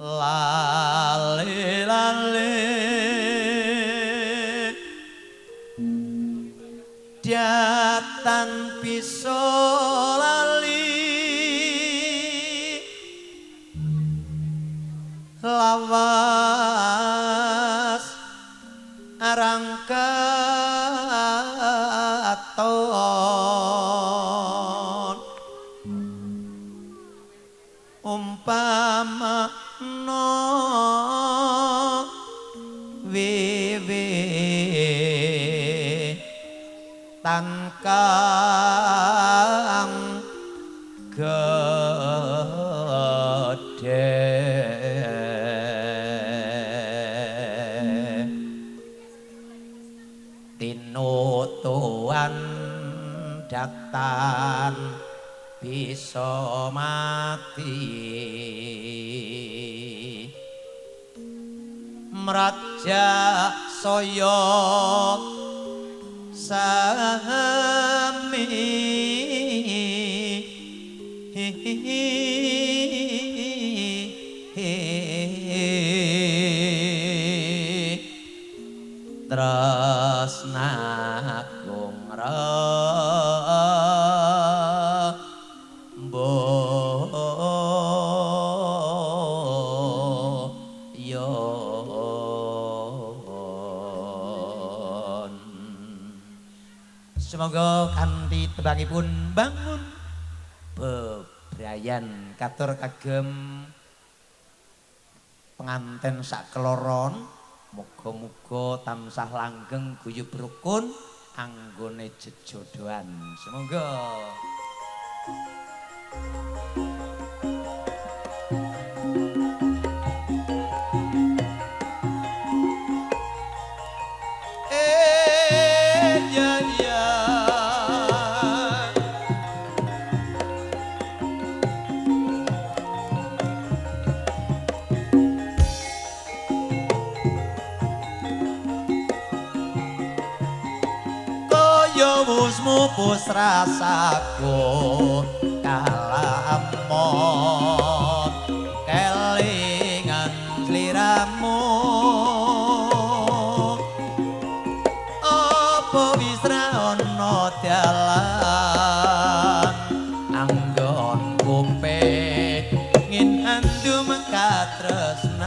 Lali lali datan bisa lali lawas arang katon umpama no wiwi tan kang gedhe tinutuan datan bisa mati mraja saya sami tresnaku ngremboyon. Semoga kanthi tembangipun bangun bebrayan katur kagem penganten sakeloron, muga-muga tansah langgeng guyub rukun anggone jejodohan. Semoga. Ya ya kaya wus mupus rasaku kalamon kelingan sliramu apa wis ra ana dalan anggonku pengin andum katresnan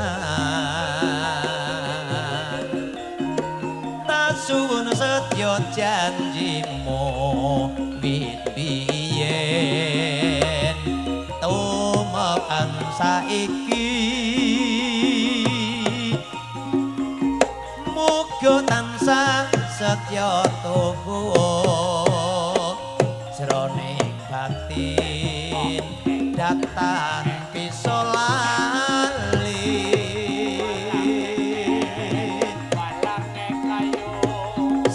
tak suwun setya janjimu wit biyen tumekan saiki muga tansah setya tuhu jroning batin datan bisa lali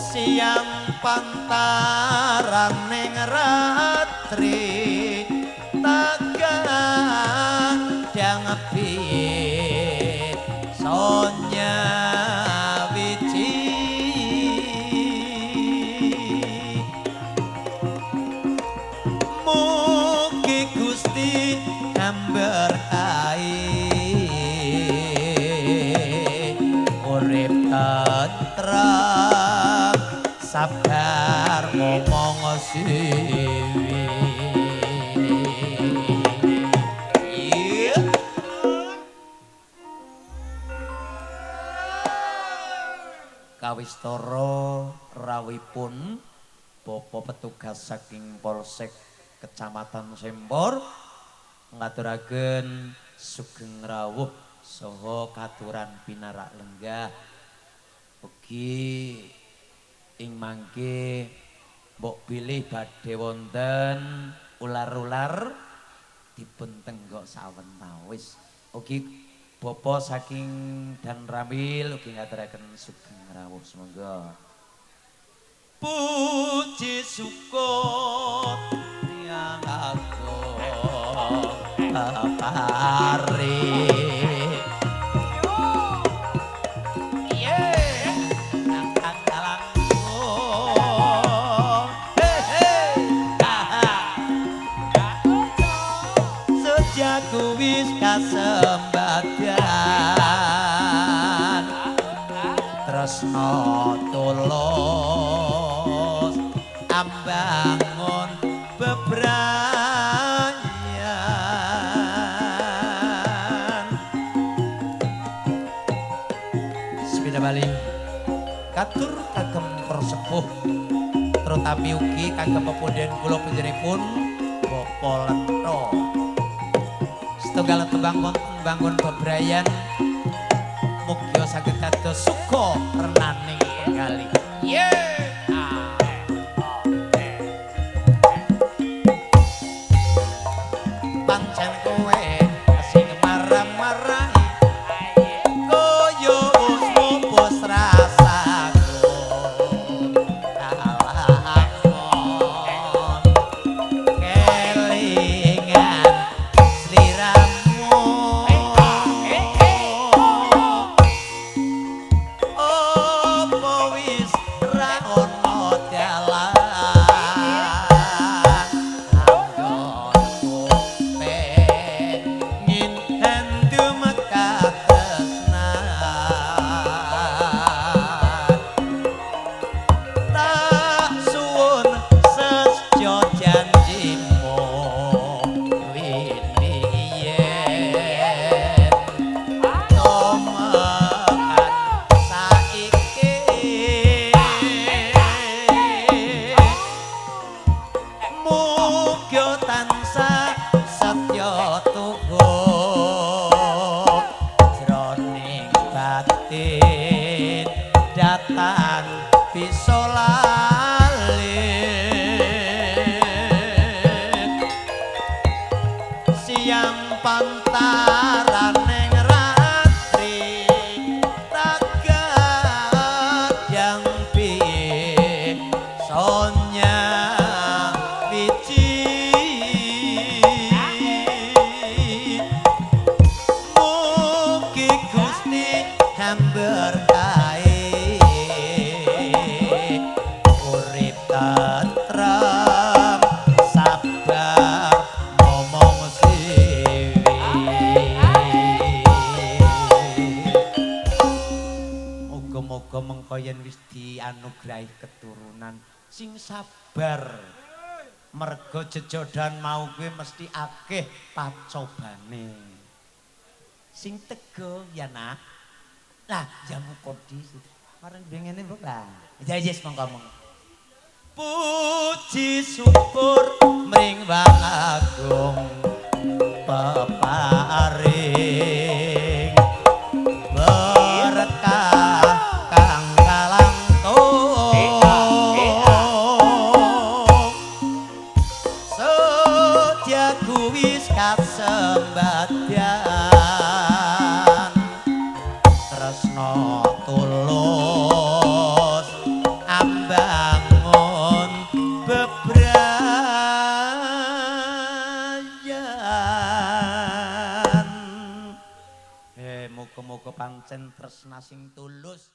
siang pantaran ning ratri takandang piye sonya wiji mugi Gusti amberkahi urip tentrem sabar ngomong siwi. Kawistara rawuhipun Bapak petugas saking Polsek Kecamatan Sempor ngaturaken sugeng rawuh saha katuran pinarak lenggah. Ugi ing mangke mbok bilih badhe wonten ular-ular dipun tenggok sawetawis. Ugi Bapak saking Danramil ugi ngaturaken sugeng rawuh sumangga. Puji syukur yang aku pari. Sejak wis kasembadan tresno tulus ambangun bebrayan. Sepeda bali katur kagem persepuh terutami ugi kagem pepundhen kula panjenenganipun Bapak Lento. Setunggal tembang wonten bangun bebrayan mugi saged dados suka renaning penggalih. Yeah. Pancen kowe sing marang-marahi kaya wis mupus rasaku kalakon kelingan sliramu opo wis ra ono dalan anggonku pengin endum katresnan tak suwun sesjo janjimu wini yen tomekan saiki muga tansah setya tuhu jroning batin datan bisa lali siang pantaraning ratri tagadang piye sonya wiji mugi Gusti hamberkahi urip tentrem sabar momong siwi. Muga-muga mengko yen wis dianugrahi keturunan sing sabar merga jejodan mau kuwi mesti akeh pacobane. Sing tego ya nak. Lah jamu kodi marang ngene mbok lah. Ya yes monggo monggo. Puji syukur mring Wang Agung peparing berkah kang kalangkung setiaku wis kasembadan tresno tulus ambangun bebrayan. Muga-muga pancen tresna sing tulus.